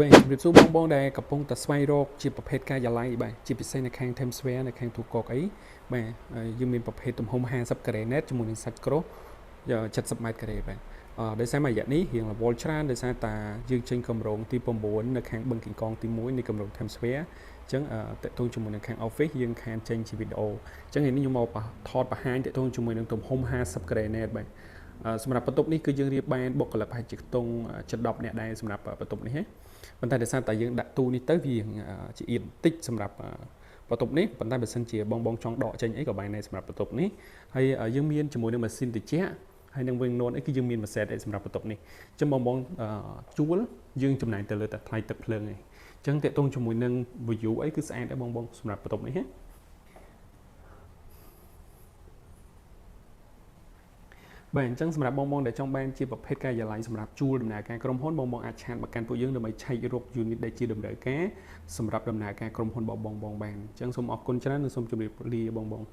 បាទជម្រាបសួរបងបងដែលកំពុងតែស្វែងរកជាប្រភេទការិយាល័យបាទជាពិសេសនៅខាង Times Square នៅខាងទូកកអីបាទយើងមានប្រភេទទំហំ50ការ៉េម៉ែត្រជាមួយនឹងសាច់ក្រូស70ម៉ែត្រការ៉េបាទអឺដោយសារមួយរយៈនេះរៀងរវល់ច្រើនដោយសារតាយើងចេញកម្រងទី9នៅខាងបឹងកេងកងទី1នៃកម្រង Times Square អញ្ចឹងតកតងជាមួយនឹងខាង office យើងខានចេញជាវីដេអូអញ្ចឹងថ្ងៃនេះខ្ញុំមកថតបង្ហាញតកតងជាមួយនឹងទំហំ50ការ៉េម៉ែត្របាទសម្រាប់បន្ទប់នេះគឺយើងរៀបបានបុគ្គលិកប្រហែលជាខ្ទង់ជិត10នាក់ដែរសម្រាប់បន្ទប់នេះណាប៉ុន្តែដោយសារតែយើងដាក់ទូនេះទៅវាជាអៀនតិចសម្រាប់បន្ទប់នេះប៉ុន្តែបើសិនជាបងបងចង់ដកចេញអីក៏បានដែរសម្រាប់បន្ទប់នេះហើយយើងមានជាមួយនឹងម៉ាស៊ីនត្រជាក់ហើយនឹងវិញនួនអីគឺយើងមានមួយសេតអីសម្រាប់បន្ទប់នេះអញ្ចឹងបងបងជួលយើងចំណាយទៅលើតែថ្លៃទឹកភ្លើងឯងអញ្ចឹងតកតងជាមួយនឹង view អីគឺស្អាតដែរបងបងសម្រាប់បន្ទប់នេះណាបាទអញ្ចឹងសម្រាប់បងបងដែលចង់បានជាប្រភេទការិយាល័យសម្រាប់ជួលដំណើរការក្រុមហ៊ុនបងបងអាចឆាតមកកាន់ពួកយើងដើម្បីឆែករក unit ដែលជាតម្រូវការសម្រាប់ដំណើរការក្រុមហ៊ុនរបស់បងបងបានអញ្ចឹងសូមអរគុណច្រើននិងសូមជម្រាបលាបងបង។